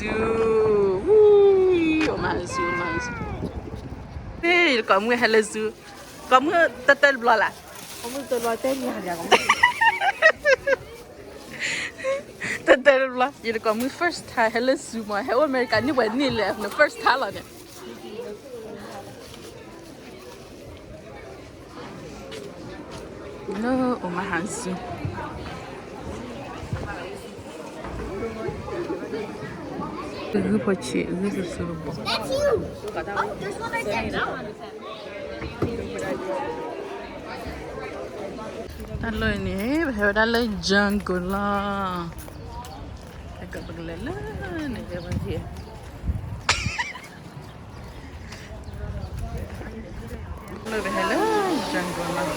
ဝံ, အိၣ်မးဟဲလၢ zoo, အိၣ်မးဟဲလၢ zoo. ဟ့ၣ် ယတကိးမုၣ်ဟဲလၢ zoo, ကိးမုၣ်တၢၢ်တၢၢ်တဘျီလၢ်, ကိးမုၣ်တၢၢ်တဘျီတဲမ့ၢ်ဧါ, တၢၢ်တၢၢ်တဘျီ, ယတကိးမုၣ် first time ဟဲလၢ zoo မး, ဟဲအိၣ်အမဲရကၤန့ၢ်ပှဲၤနံၣ်လဲၣ်, first time လီၤန့ၣ်. လၢ အိၣ်မးဟဲလၢ zoo, တဂုၢ်ဖိဆံး ဂုၢ်သူသူတဘိ, တၢ်လီၢ်အံၤန့ၣ် ပဟဲဝဲဒၣ်လၢ jungle လီၤ, ပကလဲၤလၢန့ၣ် ကဲဝဲ လၢပဟဲလၢ jungle လီၤ,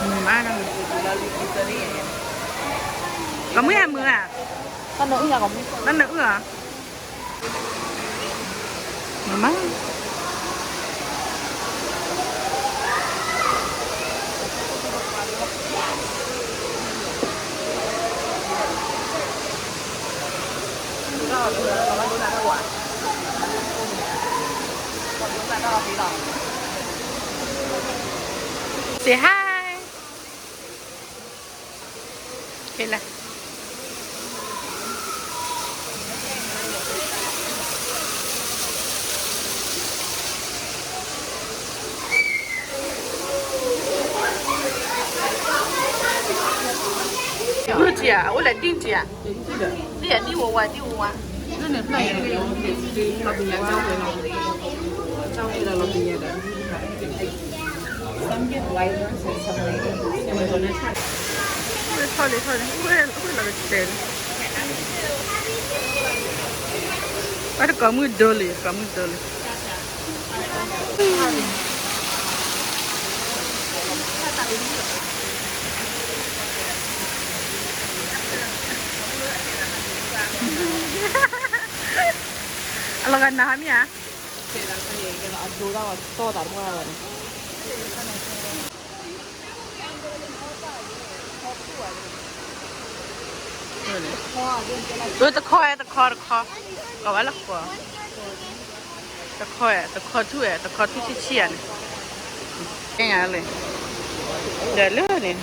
မုာ်မး, ကိးမုၣ်ဟဲမုာ်ဧါ, တၢ်နၢအုၣ်ဧါ, မုာ်မး. ဂုၢ်ထံၣ်ဧါ, အအိၣ်လၢဒံၣ်ထံၣ်ဧါ, ဒံၣ်ဧါ, ဒံၣ်ဝါဝါ, ဒံၣ်ဝါဝါ, ထီၣ်လံ ထီၣ်လံ, အိၣ်လီၤကတဲာ်လံ, အတကိးမုၣ်ဒိလံ, တကိးမုၣ်ဒိလံ. အလီၤဂာ်နၤဟါမ့ၢ်ဧါ. အၢ တခီဝဲ တခီ တခီ, ကိးဝဲလၢဃီ, တခီဝဲ တခီထူၣ်ဝဲ တခီထူၣ်ဆံးဆံးဧါန့ၣ်, ကဲညါလဲၣ်, ဒီးလၢန့ၣ်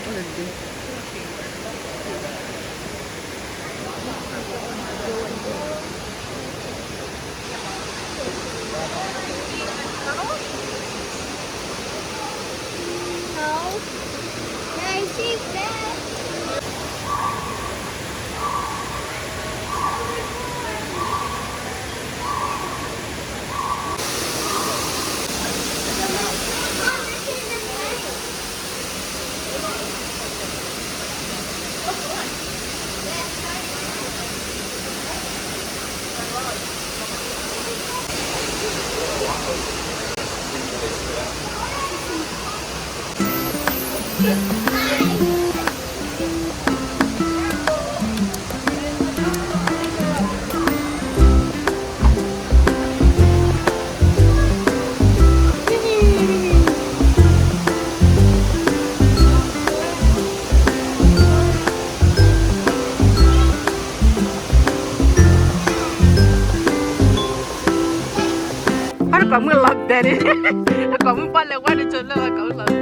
အတကိးမုၣ်လီၤဘဲန့ၣ်, တကိးမုၣ်ပှၢ်လဲၤဝဲဒၣ်ကၠိလၢတကိးမုၣ်လီၤဘဲ,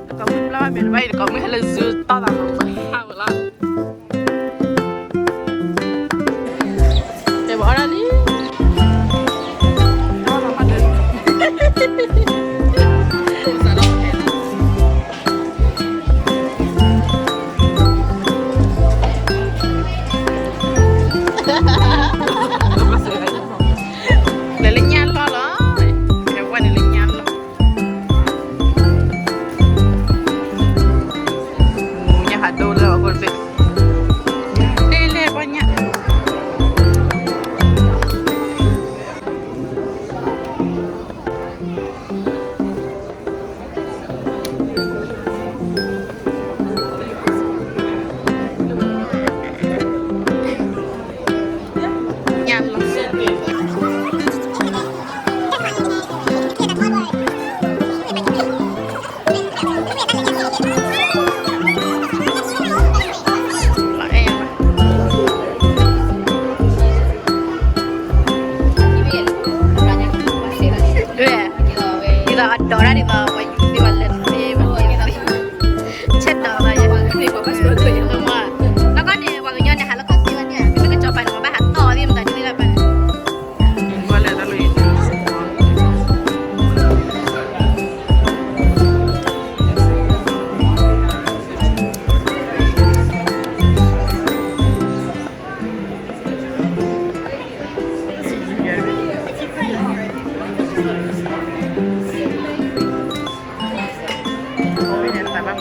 တကိးမုၣ်ဘျီဘၣ်မ့ၢ်တဘၣ်အံၤ တကိးမုၣ်ဟဲလၢ zoo တီၢ်သးလီၤ ဟးဝဲလီၤ. တဲဘၣ်အီၣ်ဒၣ်လံ, လဲၤလၢညၣ်လီၢ်လီၤ, ဝဲန့ၣ်လၢညၣ်လီၢ်, ညၣ်ဟးဒိလၢအဃိတဘ့ၣ်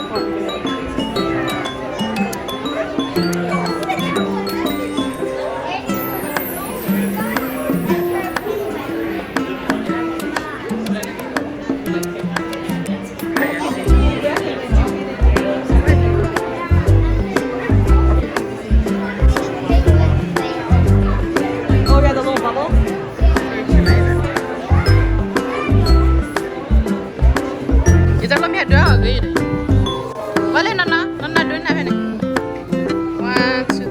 ယတၢ်လီၢ်မ့ၢ်ဟဲဒၢအဂ့ၤ, ဘၣ်လၢနန နနဒၢနဖဲန့ၣ်, one, two.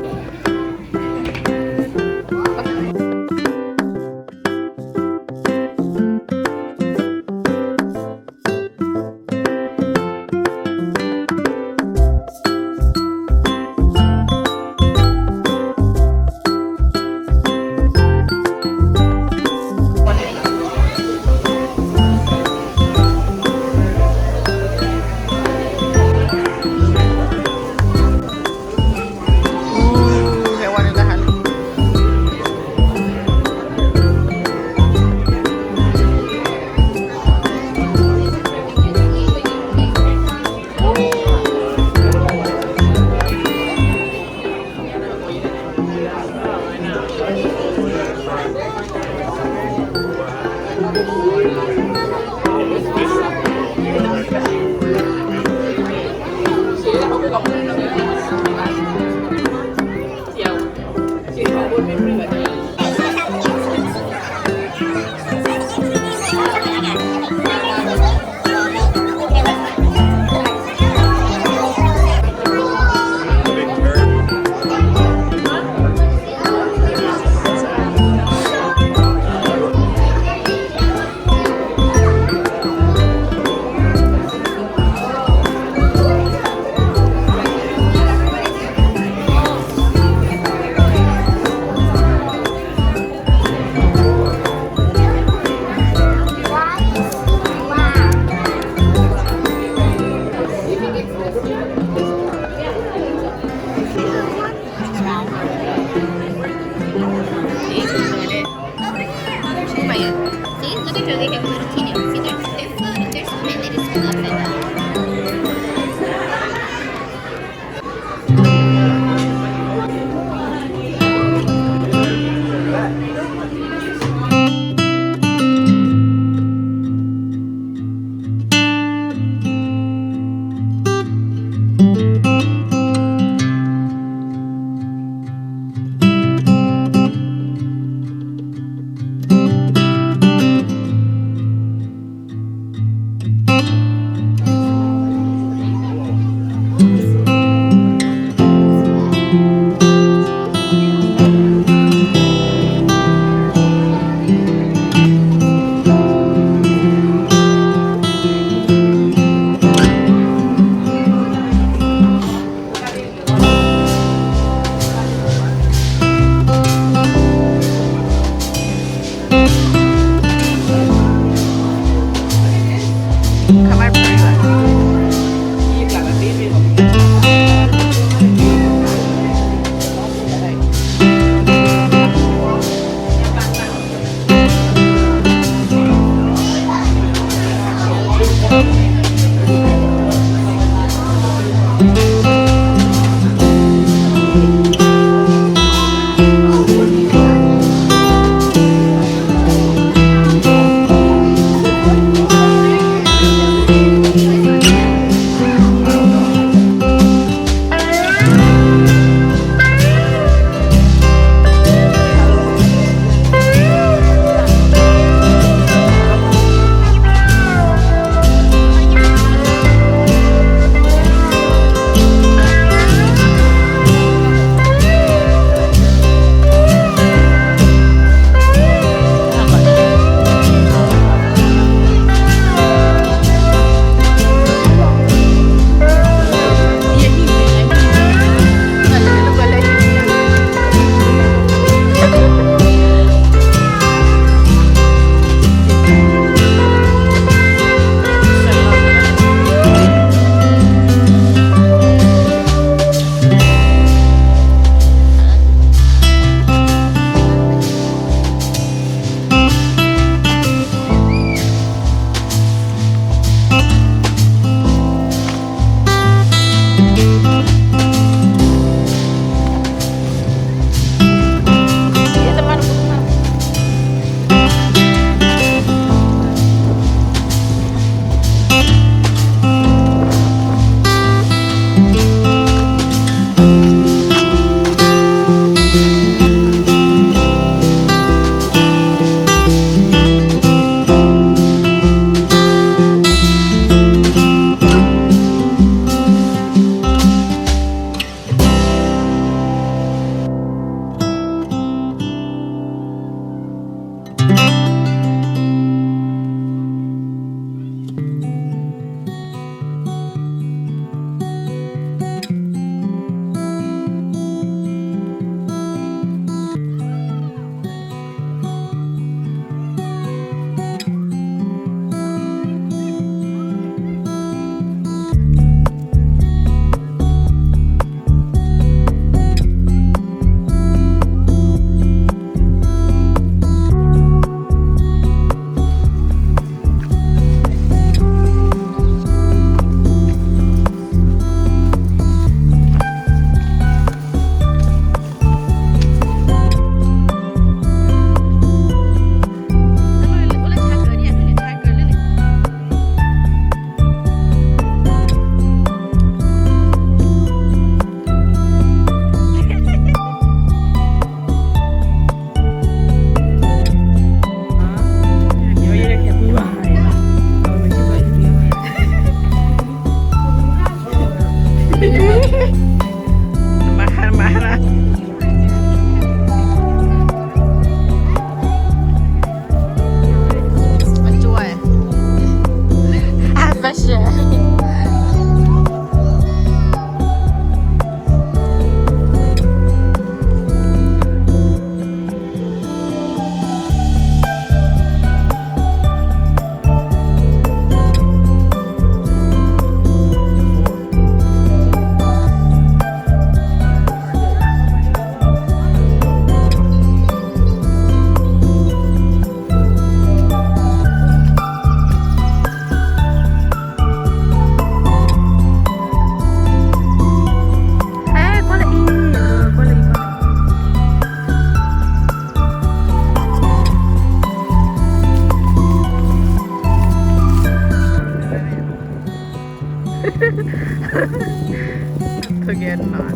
ကဲနီၤ,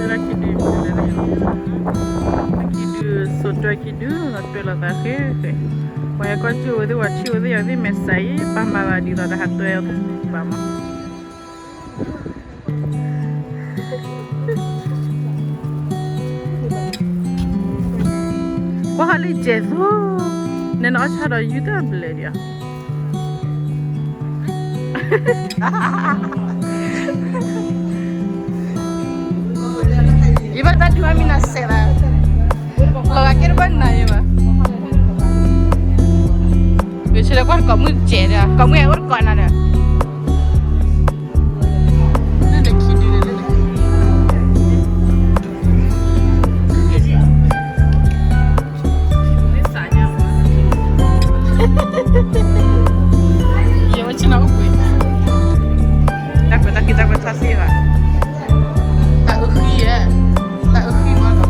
လၢခံဒု, ခံဒု, စိၤတွဲခံဒုလီၤ, တွဲလီၤသးဃ့ဃ့, ပှၤဟဲကွၢ်ကၠူၣ်ဝဲသ့ၣ်, ပှၤထံၣ်ဝဲသ့ၣ်, အဝဲသ့ၣ်မဲာ်ဆှးအံၤ ပာ်မၤသးဒ်သိးတၢ်ဟးတွဲအီၤဘၣ်မး. ကွၢ်ဟီလံကဲသိ, နဲနအီၣ်ဆၣ်ဒီးယူၢ်တၢ်ဘျဲၣ်ဒံးဧါ. ယဘၣ်တၢ်ဒုးမ့ၢ်နၤစဲးဘၣ်, လီၤဂာ်ကဲတဘၣ်နၤယဘၣ်. ယဆၢလၢကွၢ်တကိးမုၣ်ကဲဒီး ကိးမုၣ်အဲၣ်အိၣ်တကိးနၤဒီး ယဝဲဆ့ၣ်နီၤအိၣ်ကွံာ်, တၢ်ကွဲးတၢ်ခံးတၢ်ကွဲးထီၣ်သ့ၣ်ဘၣ်, တၢ်အုးဃံယဲ, တၢ်အုးဃံမးလီၤ, ဒီး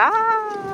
အါ